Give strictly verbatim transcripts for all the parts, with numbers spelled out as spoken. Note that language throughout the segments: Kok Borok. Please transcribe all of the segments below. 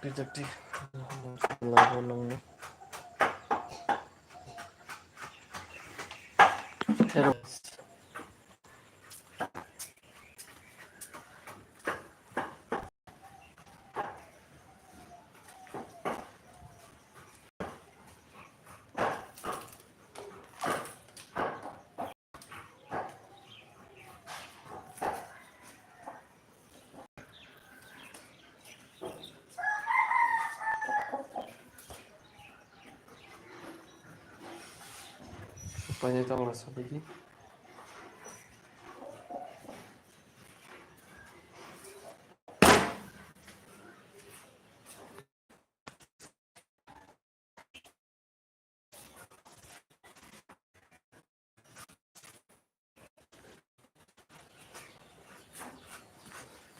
Dakti dakti. Labo nangni. Hero. Paine tongla sabaidi.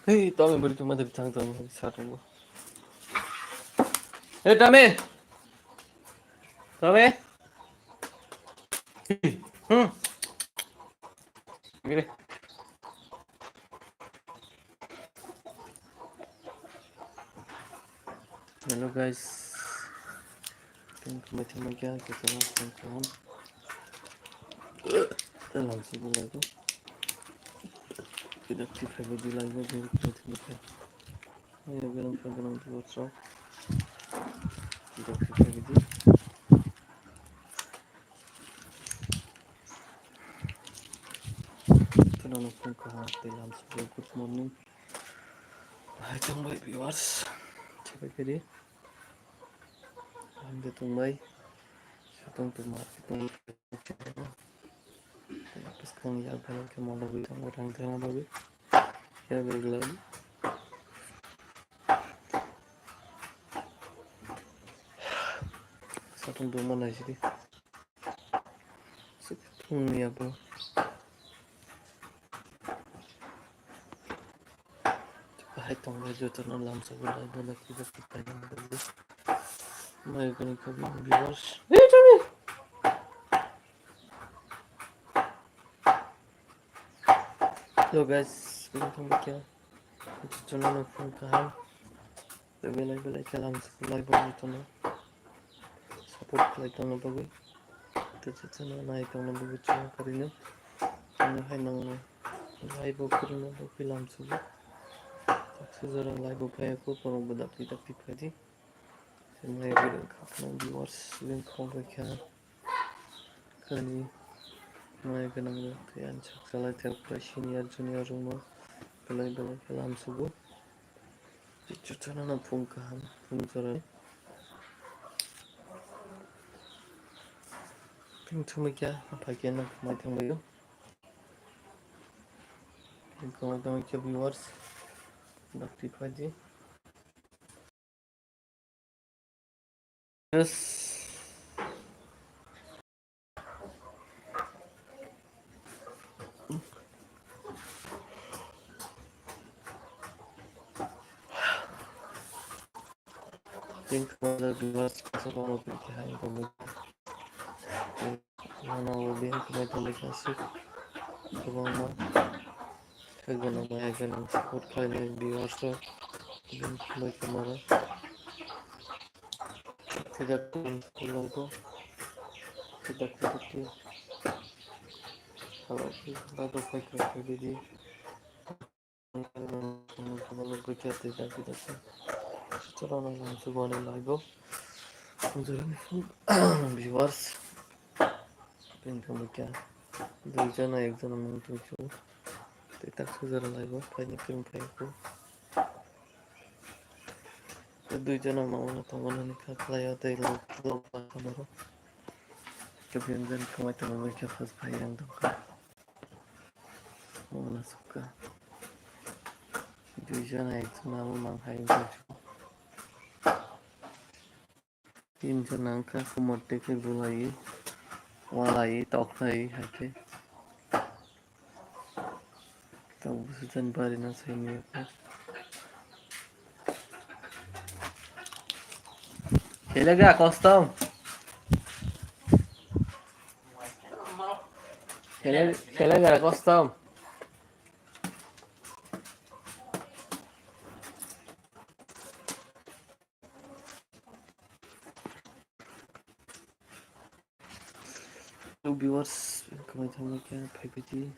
Hei, tome beri tuma dari tang tang sa tunggu. Hei, tome. Tome. Hmm. Gini. Hello guys. Thank you, thank you, thank you, thank you. Thank you, thank you. Tidak kita video lagi, jadi kita tidak. Ayo, galang, galang, galang, galang. Tidak kita video. Tuna no phone kaham tei lam sabo. Good morning. Hai tongbai viewers. Chebai kedi. Hamde tongbai. Satong tongma tong. Bwskang yak belai khe mono bwtang rang thangna bagwi. Yak belai. Satong tongma naisidi. Sik thungni abo. Bahai tongo jotono lamsao lai belai khe belai khe paina bagwi. Mai gwnang khe viewers. Hello guys, welcome back here. Jotono phone kaham. Belai belai khe lamsao lai bagwi jotono. Support khlai tongna bagwi. Tei jotono nai tongna bagwi chwng karino. Ano hai nangno laibo kwrwngna bagwi lamsao. Taksa jora laibo phaiya kho, borok bo dakti dakti phaidi. Chwng nai bagwi khakno viewers, chwng khong bai kha. Kani nai gwnang rok tei ani sak chalai tei senior junior rokno belai belai khe lamsao. Jotono phung kaham, phung jorani. Phung thumui kha, haphai khe nang khumai thangbaio. Phung khumai thangbai khe viewers, dakti phaidi. Yes. Thank you, mother viewers. Kasabamo pili hai komo. Mano bihai khe naithok lai kha aswk kwbangma khe gwnang maya gwnang support khlainai viewers rok. Bini khlai khe moro. Tidak pun school logo. Tidak tidak dia. Kalau kita tuh pakai video. Viewers, pintu muka. Dui jona, ek jona mung tong chu. Tei tak sujara laibo, paini kring pai ko. Dui jona mung tong mani kha khlai o tei lok lok ba khamaro. Kebeng jan khamai tong mani kha phas phai yang tong kha. Mona sukha. Dui jona ek jona abo mang hai wngkha. Tin jona wngkha, kumar tei khe gulai, walai, tokhlai hai khe. Tabuk bwswk jani bari no sai manya kha. Kelaga custom. Kelaga custom. Hello viewers, kamai tangma khe phaibaidi.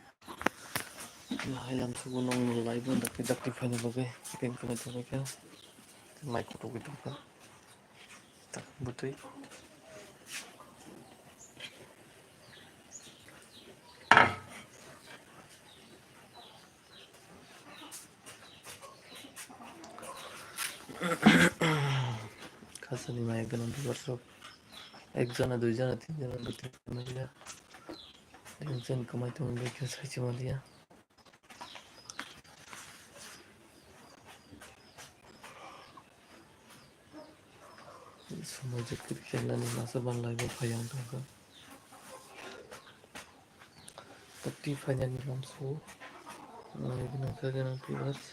Hai lamsugo nong live o dakti dakti phaina bagwi. Teng kamai tangma khe mai kutuk kutuk kha. Tak butui. Khasani maya gwnang viewers rok. Ekjona, duijona, tinjona, bwtwi manya. Tension kwmai tongwi khe saichima liya. Somoi je cricket nani masa ban live o phai ang tongkha. Tei twi phainani lamsugo nai gwnang kha gwnang viewers.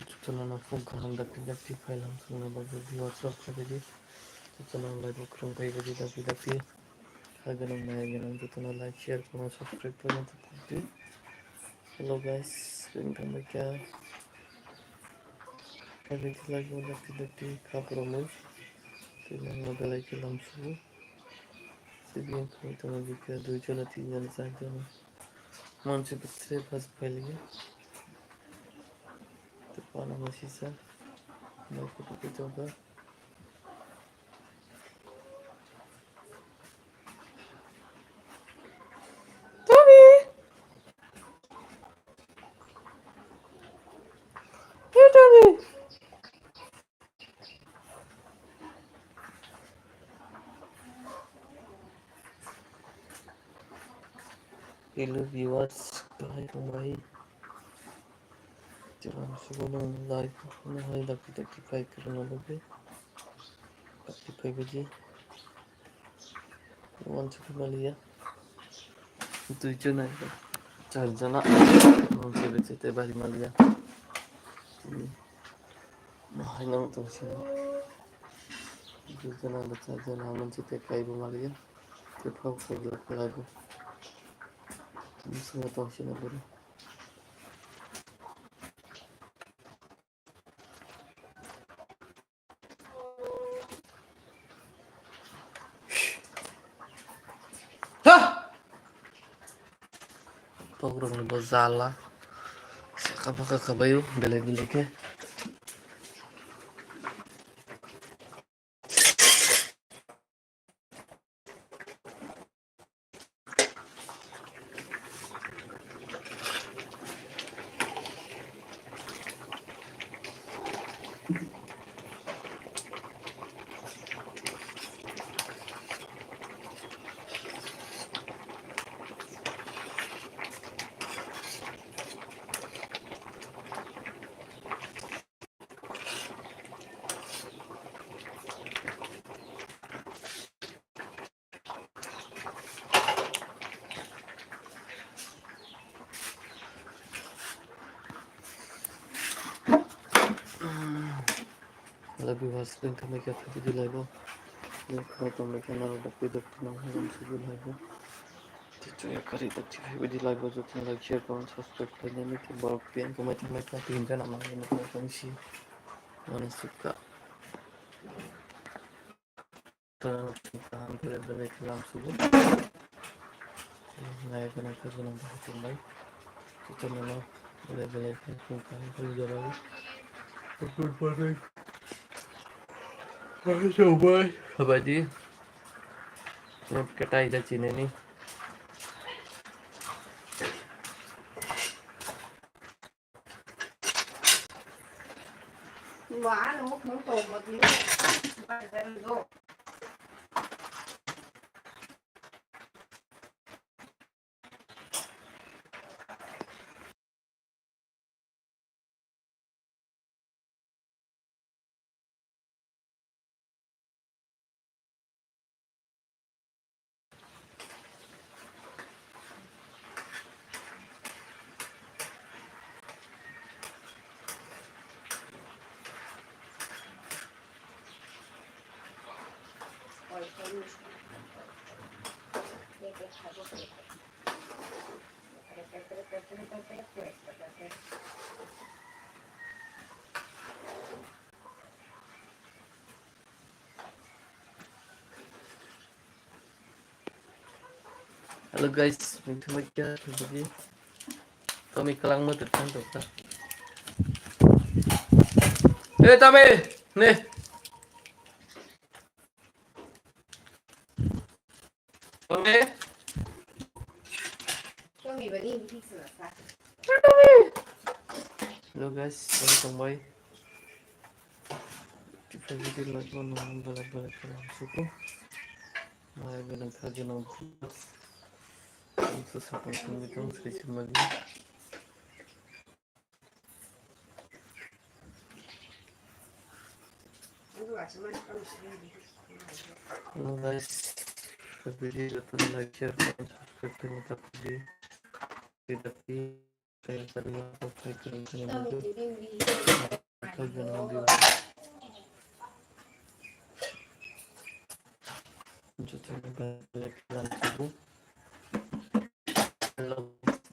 Jotono phung kaham dakti dakti phai lamsukna bagwi viewers rok phaibaidi. Jotono like bo kwrwng phaibaidi dakti dakti. Hai gwnang nai gwnang jotono like, share, comment, subscribe khaina tubudi. Hello guys, welcome back. Phaibaidi like bo dakti dakti kha borok mui. Tei nangma belai khe lamsugo. Tei bini phai tongo bikhe dui jona, tin jona, char jona. Mansi bwthre phas phailiya. Tei pana masisa. Mai kutu kutu ba. Tony! Hey, Tony! Hello viewers, kahai tongbai. Tei ang sugo nang live no hai dakti dakti phai kwrwngna bagwi. Dakti phaibaidi. Uansukha maliya. Dui jona, char jona. Uansukha tei bari maliya. Hmm. Hai nang tong sini. Dui jona ba char jona mansi tei kaibo maliya. Tei phao kaibo khlaibo. Tini swngo tong sini bwrwi. Bokrokni bo jala. Saka baka kabaio belai belai khe. Hello viewers, welcome back to the live. Ni khna tong back na dak video tong hang sujul hai bo. Tichaya kari tak tichai video live jo tin like share comment subscribe khlainani ke borok pian kamai thamai kha tin jana ma ni kong si. Mana sukha. Kaham khe belai khe lamsugo. Nai gwnang khe gwnang bahai tongbai. Jotono belai belai khe kaham khe jorao. Bahai tongbai. Habaidi. Ketai da chineni. Hello guys, nungthumai kya thubudi. Kami kalang mo tertang dokta. Eh, Tame, ne. Tame. Hello guys, welcome back. Tipa video like mo nang balak balak kalang suku. Mai balak kaji nang. Itu sapang sungguh sri sumagi. Hello guys, video joto like, share, comment, subscribe khaina ta phudi. Tidak di share khaina subscribe khaina phudi. Joto ni belai khe lang sugo. Hello,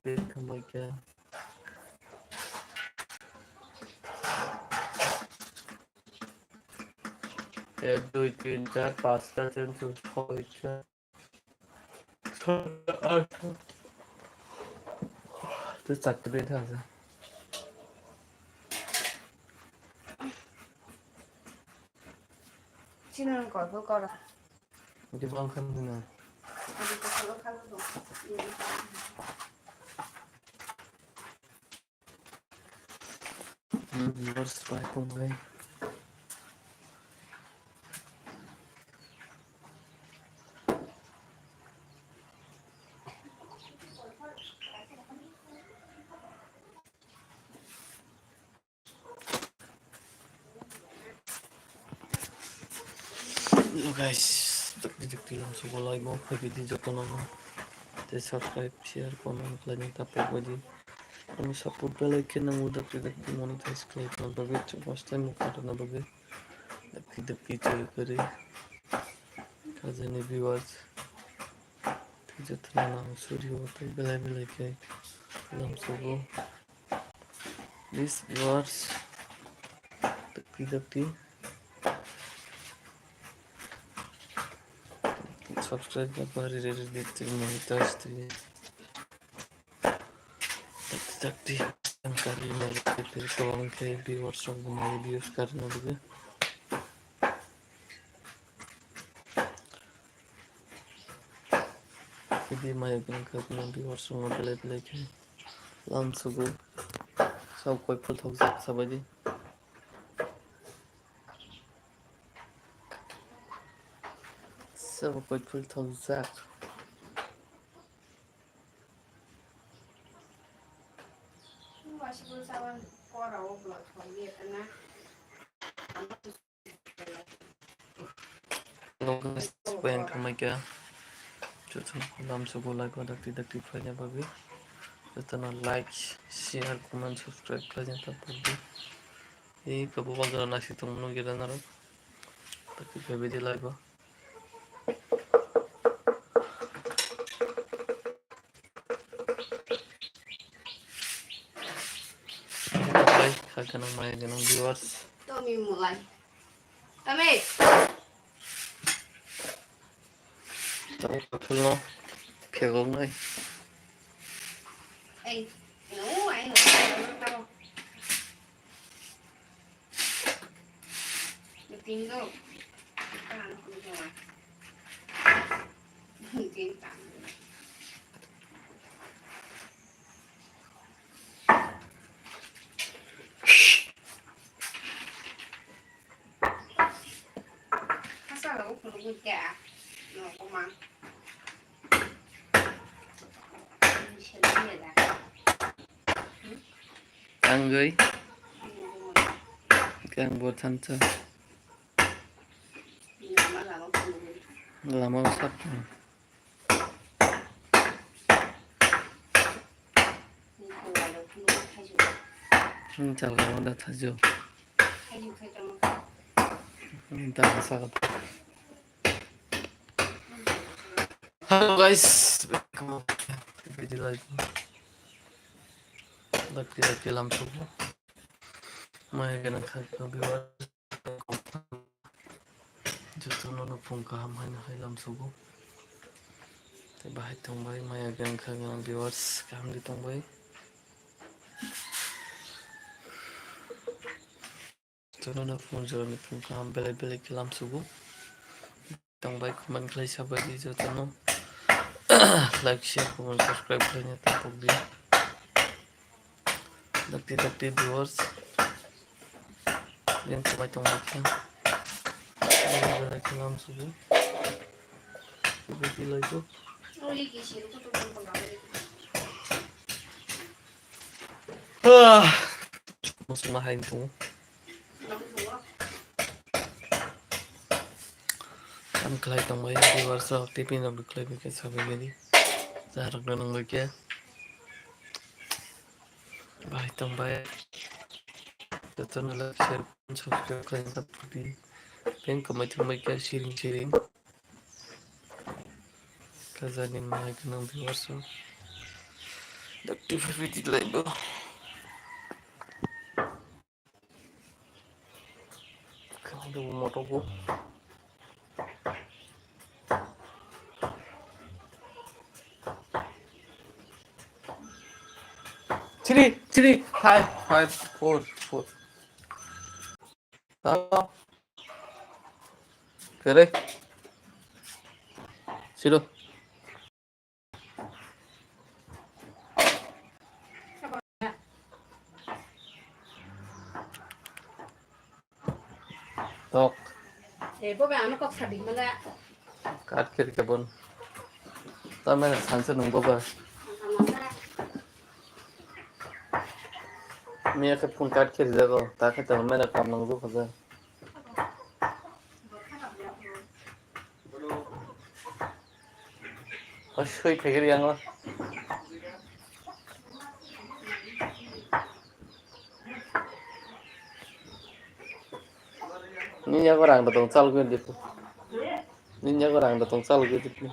welcome back. এক, দুই, তিন, চার, পাঁচটা, ছয়টা, ছয়টা, আটটা। তো চারটে বেড আছে। Sino nang call ko kora. Hindi ba ang kanina? Hindi ko kalo kalo do. Hmm, viewers, bye, kung bye. Hello guys, takti takti lam sugo lai mo, phaidi jotono. Te subscribe, share, comment khlaina ta phudi. Ani support belai khe nango, dakti dakti monetize khlaina bagwi, first time mo khatna bagwi. Dakti dakti chai kari. Khajani viewers. Te jotono nang suri o, te belai belai khe lam sugo. Please viewers, dakti dakti subscribe ba bari re re dakti monetize te. Dakti dakti ang kari na dakti tobang khe viewers rok bo nai views kari na bagwi. Video maya khe nang kha viewers rok belai belai khe lam sugo. Sabo koi phul thok jak sabaidi. Sabo koi phul thok jak. Hello guys, welcome back. Jotono lam sugo like o dakti dakti phaina bagwi. Jotono like, share, comment, subscribe khlaina ta phudi. Ei kabo bagwi nasi tongmano gila narok. Dakti phaibidi like o. Hai, hai, ganang mai, ganang viewers. Tomi mulai. Tomi. Tamo kaphilno phegok nai. Ei, no, ai no, tamo. Tinggo. Tinggo. Hasa lo, kunu gudda. No, kuma. Tangwi. Kang bo thansa. Lama sak. Jalga da thajo. Da sak. Hello guys, welcome back to P D Live. Dakti dakti lamsugo. Maya gana khakno biwa. Jotono no phung kaham haino hai lamsugo. Tei bahai tongbai maya gana khakno viewers kaham di tongbai. Jotono no phung jorani phung kaham belai belai khe lamsugo. Tongbai comment khlai sabai di jotono. Like, share, comment, subscribe khlaina tapok di. Dakti dakti viewers. Din tongbai tongbai khe. Belai belai khe lamsugo. Video like. Ah. Musuma hai tongo. Ang khlai tongbai, viewers rok, tiffin rok khlai bai khe sabai gani. Cha rok no nang bai khe. Bai tongbai. Jotono like, share, subscribe khlai ta pudi. Peng kamai thangbai khe siring siring. Kajani mai gwnang viewers rok. Dakti phai di live o. Kha do motor bo. Three, three, five, five, four, four. Hello. Kere. Silo. Tok. Eh, bo ba ano kok sadik mala. Kat kiri kabon. Ta mena sanse nung bo ba. Miya ke phone kat kiri jago. Ta ke ta mena kam nung bo ba. Hoi, soi phaikhe riyang o. Nini yago rang da tong chal gwi dipu. Nini yago rang da tong chal gwi dipu.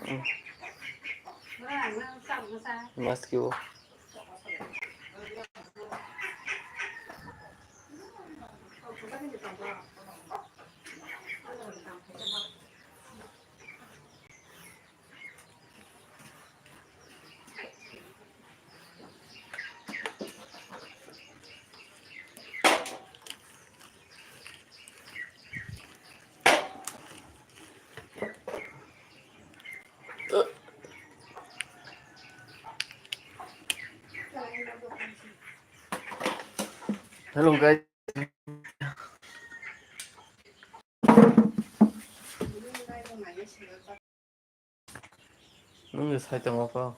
Hmm. Mas kibo. Hello guys. Nwng je sai tongo kho.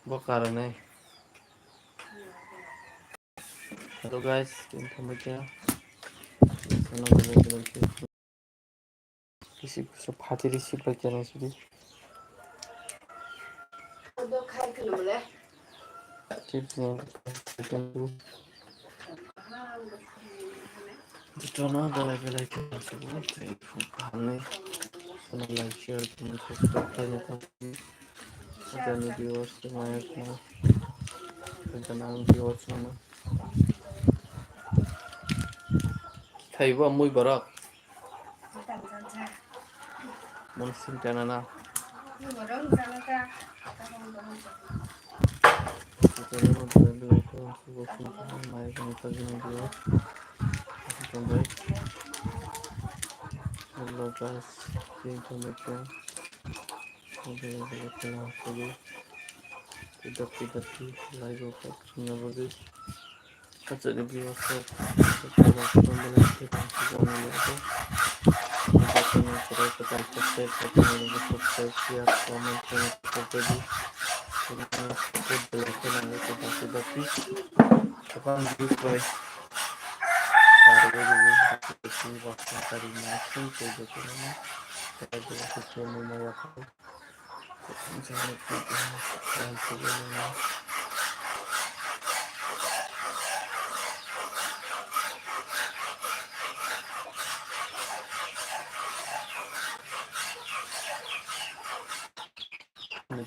Bo karonwi. Hello guys, tini thangbai khe. Receive, so phatwi receive bai khe nang sidi. Chips ni jotono belai belai khe nang sidi. Tei phung kaham ni channel like, share, comment, subscribe khlaina ta. Jotono viewers ni maya khna. Jotono ang viewers mano. Thaibo mui borok. Mung sing kana na. Hello guys, welcome back to the video. Tidak tidak di live apa punya bagi. Kachari viewers rok, subscribe, comment, comment, comment, comment, comment, comment,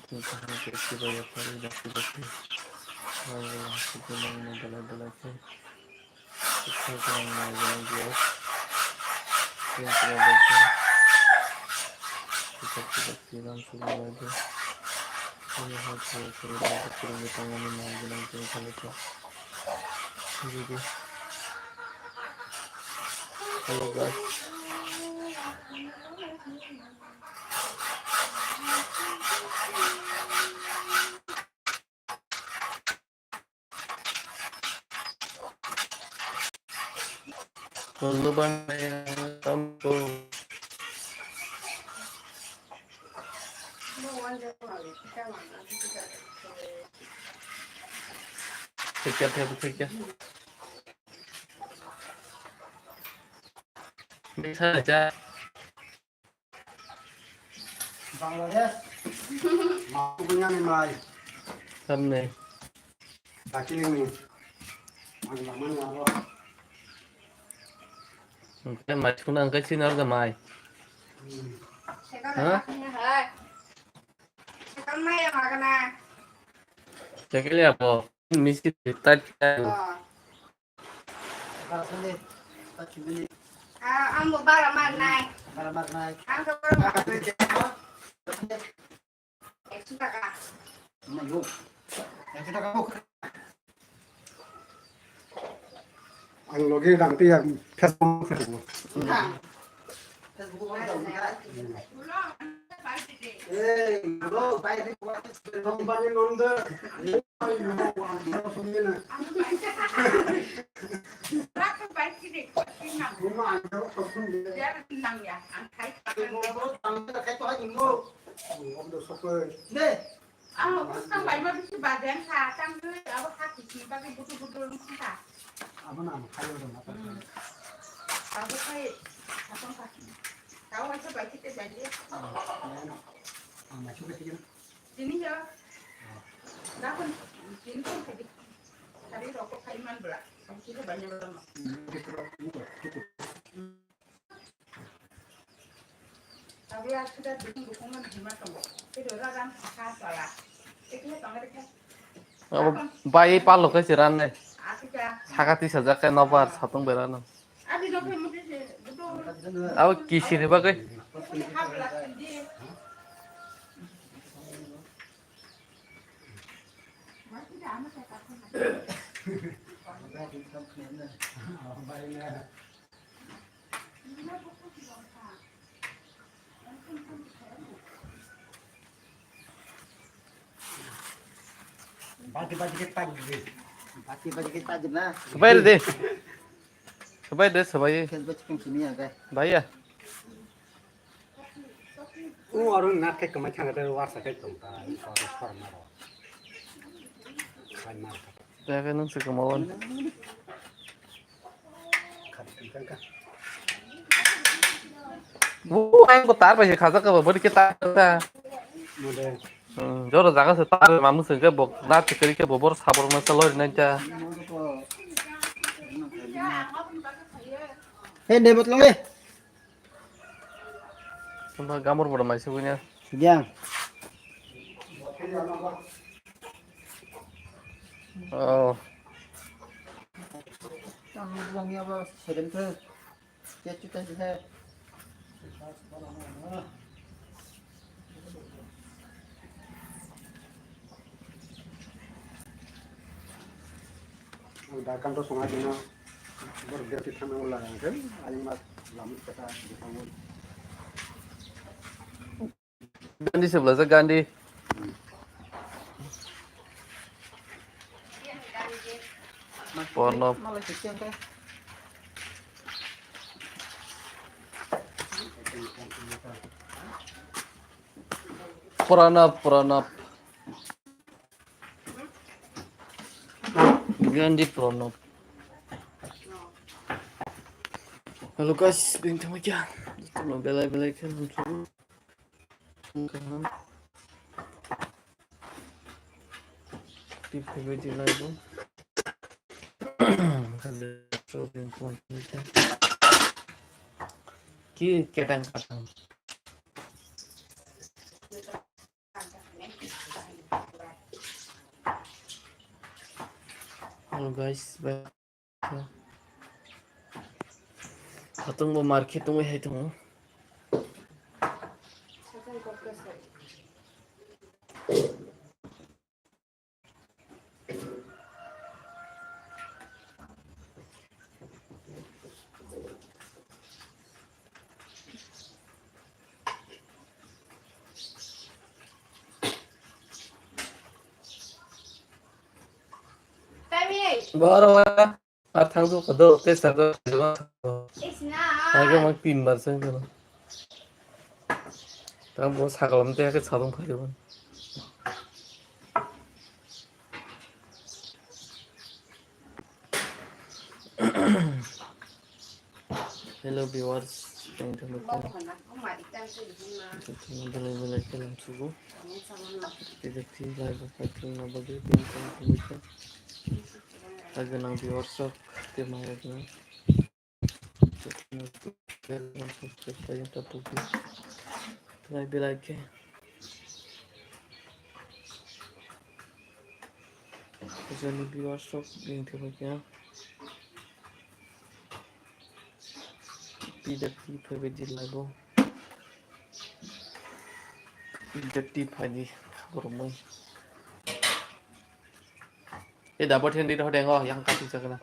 Kaham khe chibai yaphari dakti dakti. Wngwi hasteni nangni belai belai khe. Khe nang nai belai biya. Khe chibai dakti. Khe dakti dakti nang chibai dakti. Khe hai khe khe dakti khe tongmani nai belai khe khe khe. Khe khe. Hello guys. Hello, bang, tamko. Khuikia, khuikia, khuikia. Bisa aja. Bangladesh. Mau punya nih, mai. Samne. Kaki ini. Mai, mai, mai, apa? Engke mai suna engke sini orga mai. Hmm. Ha? Sekal mai ya magana. Sekal ya po. Misi tadi. Oh. Ah, ang bo bara mar nai. Bara mar nai. Ang to bara mar. Ekso taka. Ang logi rang tiya Facebook. Ang bwskang bai ma bisi baden kha, tang dui abo ha kisi bagwi butu butu wng kha. Abo na ang khai ro na ta. Hmm. Abo khai satong kha. Tao waisa bai kite bai de. Ang ma chuka tikena. Tini ya. Dakon tini kon khai. Kari roko khai man bla. Ang kisa bai ne bla ma. Hmm. Abo bai palo khe se ran nai. Saka tisa jak khe nobar satung berano. Abo kisi ni bagwi. Bati bati ke tag di. Bati bati ke tag na. Sabai de. Sabai de, sabai. Kel bati kum sini ya, guys. Bhaiya. U arun na ke kamai thang de warsa ke tong ta. Ko ko maro. Kai mar ka. Jaga nung se kamawan. Khat tong ka. Bu ai ko tar bai khaja ka ba bari ke tar ta. Mode. Hmm, joro jaga se tar mamu se ke bok na tikri ke bobor sabor ma sa lori nai ta. He ne bot long e. Tuma gamur bodo mai sugunya. Yang. Oh. Tang buang ya ba sedem tu. Dia cuta je hai. Ang da kanto songa dino, bor gati thana wala ang ken, ayung mas lam kata di kamu. Gandhi sebelah sa Gandhi. Porno. Pranab, Pranab. Gandhi Pranab. Hello guys, bini thangma kya? Belai belai khe nang. Kaham. Tip phaibai di live o. Ki ketang katang. Guys, bai. Hatung bo mar khe tongwi hai tongo. Boro. Ar thang jok do, tei sa do, jok. Age mang tin bar sang do. Tang bo sakal am tei age sabong phai do. Hello viewers, thank you for belai belai kelam sugo. Tei tei live o phai tongna bagwi thank you. Age nang viewers rok tei mai rok no. Belai belai khe. Jani viewers rok bini thangwi khe P W T phaibai di live o. P W T phaidi borok mui. E double hand di roho dengo yang kati jagana.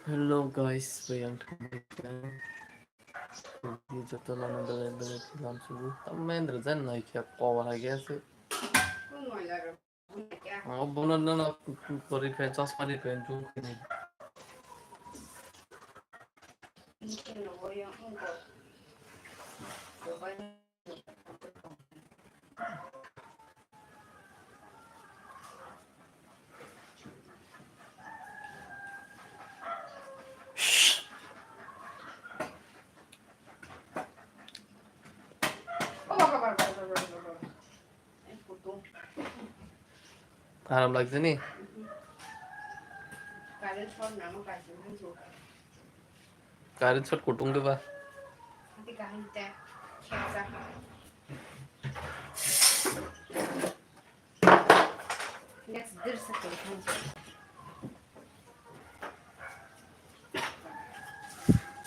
Hello guys, bayang thangwi khe joto lama belai belai khe lam sugo. Tamni rwjak nai khe kobo hai khe se. Ang bono nono kwrwi phan, chosma ri phan, jung khini. Aram lagdini. Current short kutung de ba. Next, this second.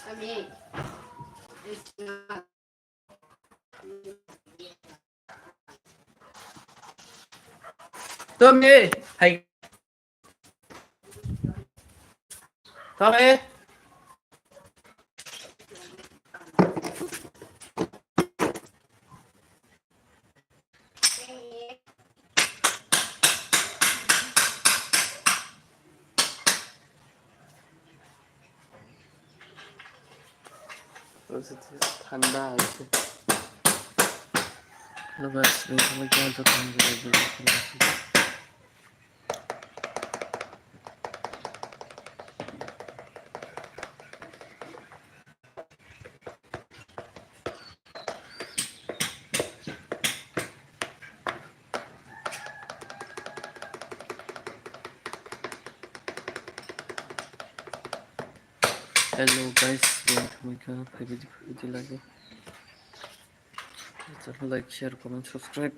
Ami. Tommy, hai. Tommy. Thanda hai se. Hello guys, welcome back to the channel. Hello guys, welcome back. Phaibidi phaibidi lagi. Like, share, comment, subscribe.